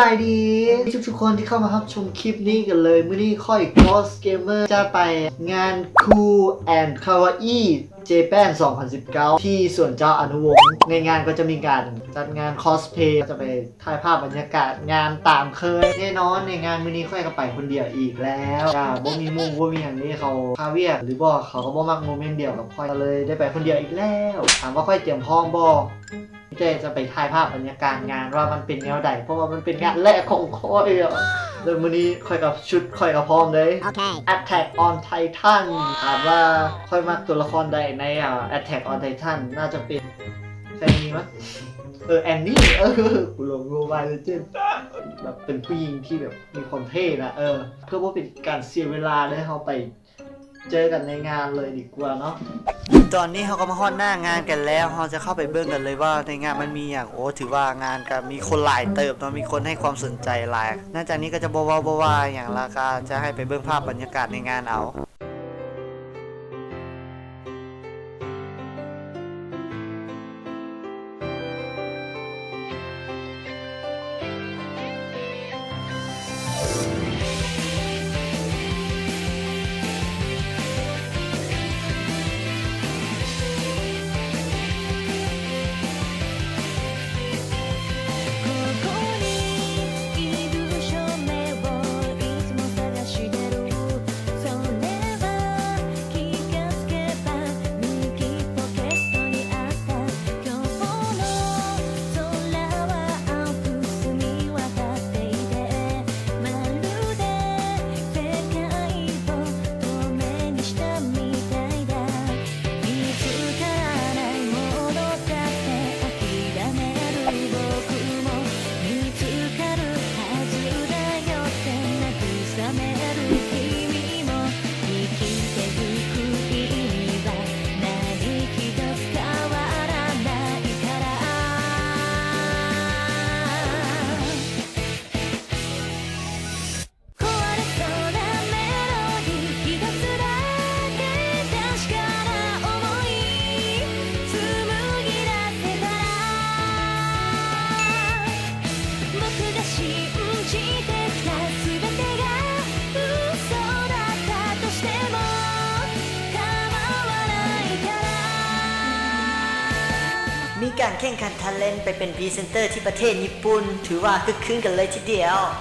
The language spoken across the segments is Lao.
ສະບາຍດີທຸກໆຄົນທີ່ເຂົ້າມາຮັບຊົມຄລິບນີ້ກັນເລີຍ. ມື້ນີ້ຂ້ອຍ Ghost Gamer ຈະໄປງານ Cool and Kawaii Japan ສອງພັນສິບເກົ້າ ທີ່ສວນເຈົ້າອະນຸວົງ. ໃນງານກໍຈະມີການຈັດງານ cosplay ຈະໄປ ถ่າຍພາບບັນຍາກາດງານຕາມເຄີຍ. ແນ່ນອນໃນງານມື້ນີ້ຂ້ອຍກໍໄປຄົນດຽວອີກແລ້ວ ກໍບໍ່ມີໝູ່ບໍ່ມີຫຍັງເດ້. ເຂົາຄາວຽກຫຼືບໍ່ ເຂົາກໍບໍ່ມັກໂມເມັນດຽວກັບຂ້ອຍ ກໍເລີຍໄດ້ໄປຄົນດຽວອີກແລ້ວ. ຖາມວ່າຂ້ອຍຕຽມພ້ອມບໍ່? ມີແຕ່ຈະໄປຖ່າຍພາບບັນຍາກາດງານວ່າມັນເປັນແນວໃດ ເພາະວ່າມັນເປັນງານແລກຂອງຂ້ອຍອະ. ແລ້ວມື້ນີ້ຂ້ອຍກໍ ຊຸດຂ້ອຍກໍພ້ອມເດ້. ໂອເຄ Attack on Titan. ຖາມວ່າຂ້ອຍມັກຕົວລະຄອນໃດໃນ ອາ Attack on Titan? ໜ້າຈະເປັນ ແຟນມີມັນ ເອີ ແອນນີ້ ເອີ ກູຫຼວງ Mobile Legend ແບບເປັນຜູ້ຍິງທີ່ແບບມີຄວາມເທ່ນະ. ເອີ ເພື່ອບໍ່ເປັນການເສຍເວລາເລີຍ ເຮົາໄປເຈີກັນໃນງານເລີຍດີກວ່າເນາະ. ຕອນນີ້ເຮົາກໍມາຮອດໜ້າງານກັນແລ້ວ ເຮົາຈະເຂົ້າໄປເບິ່ງກັນເລີຍວ່າໃນງານມັນມີຫຍັງ. ໂອ້ ຖືວ່າງານກໍມີຄົນຫຼາຍເຕີບເນາະ ມີຄົນໃຫ້ຄວາມສົນໃຈຫຼາຍ. ຫຼັງຈາກນີ້ກໍຈະບໍ່ເວົ້າບໍ່ວ່າຫຍັງ ແລ້ວກໍຈະໃຫ້ໄປເບິ່ງພາບບັນຍາກາດໃນງານເອົາ. ມີການແຂ່ງຂັນທາເລັນໄປເປັນພຣີເຊັນເຕີທີ່ປະເທດຍີ່ປຸ່ນ ຖືວ່າຄຶກຄື້ນກັນເລີຍທີດຽວ. 「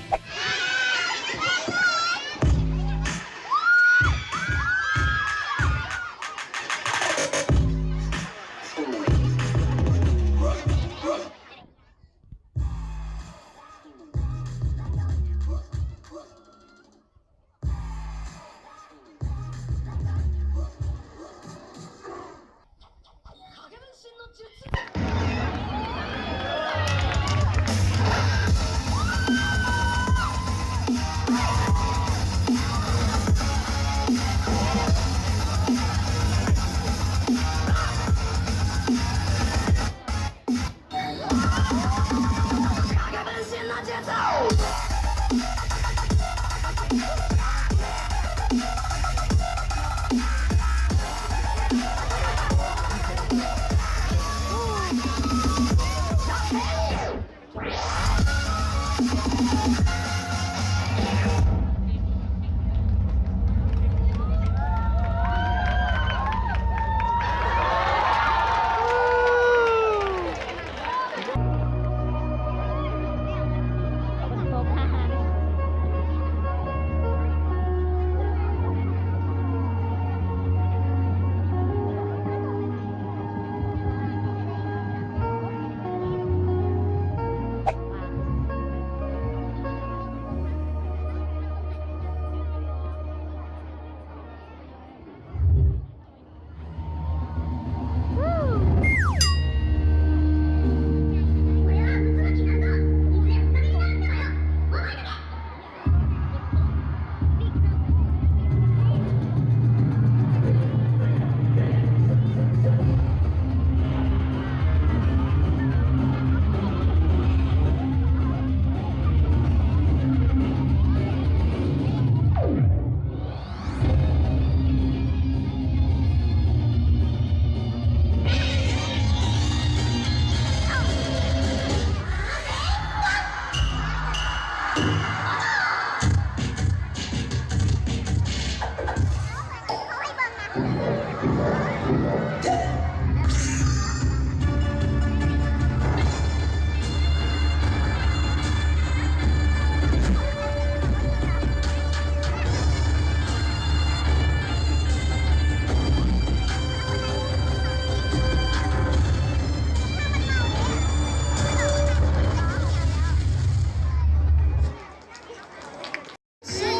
し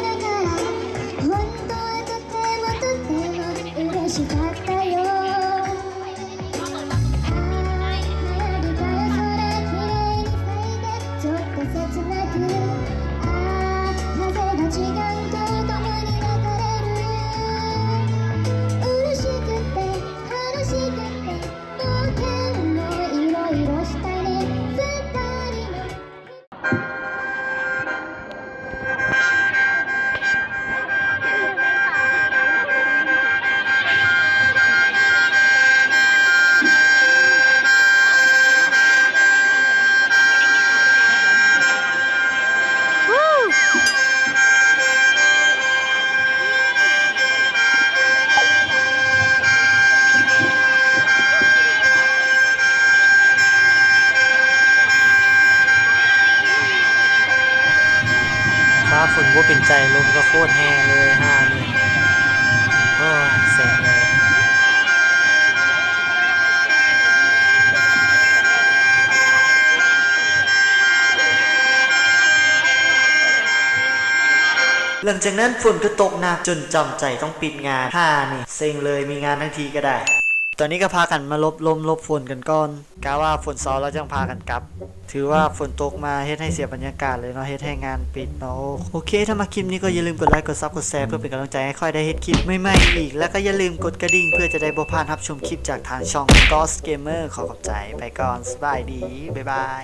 ながら、本当はとてもとても嬉しかったよ。ああ、花火が夜空きれいに咲いて、ちょっと切なく。ああ、風が時間と共に流れる。嬉しくて、悲しくて、冒険もいろいろしたね、二人の ฟ้าฝนบ่เป็นใจ ลมก็โคตรแฮงเลย ห่านี่ โอ้ย เซ็งเลย หลังจากนั้นฝนก็ตกหนักจนจำใจต้องปิดงาน ห่านี่ เซ็งเลย มีงานทั้งทีก็ได้ ตอนนี้ก็พากันมาหลบลมหลบฝนกันก่อน กะว่าฝนเซาแล้วจั่งพากันกลับ ถือว่าฝนตกมาเฮ็ดให้เสียบรรยากาศเลยเนาะ เฮ็ดให้งานปิดเนาะ โอเค ถ้ามักคลิปนี้ก็อย่าลืมกดไลก์ กดซับ กดแชร์ เพื่อเป็นกำลังใจให้ข้อยได้เฮ็ดคลิปใหม่ๆอีก แล้วก็อย่าลืมกดกระดิ่งเพื่อจะได้บ่พลาดรับชมคลิปจากทางช่อง Ghost Gamer ขอขอบใจ ไปก่อน สบายดี บ๊ายบาย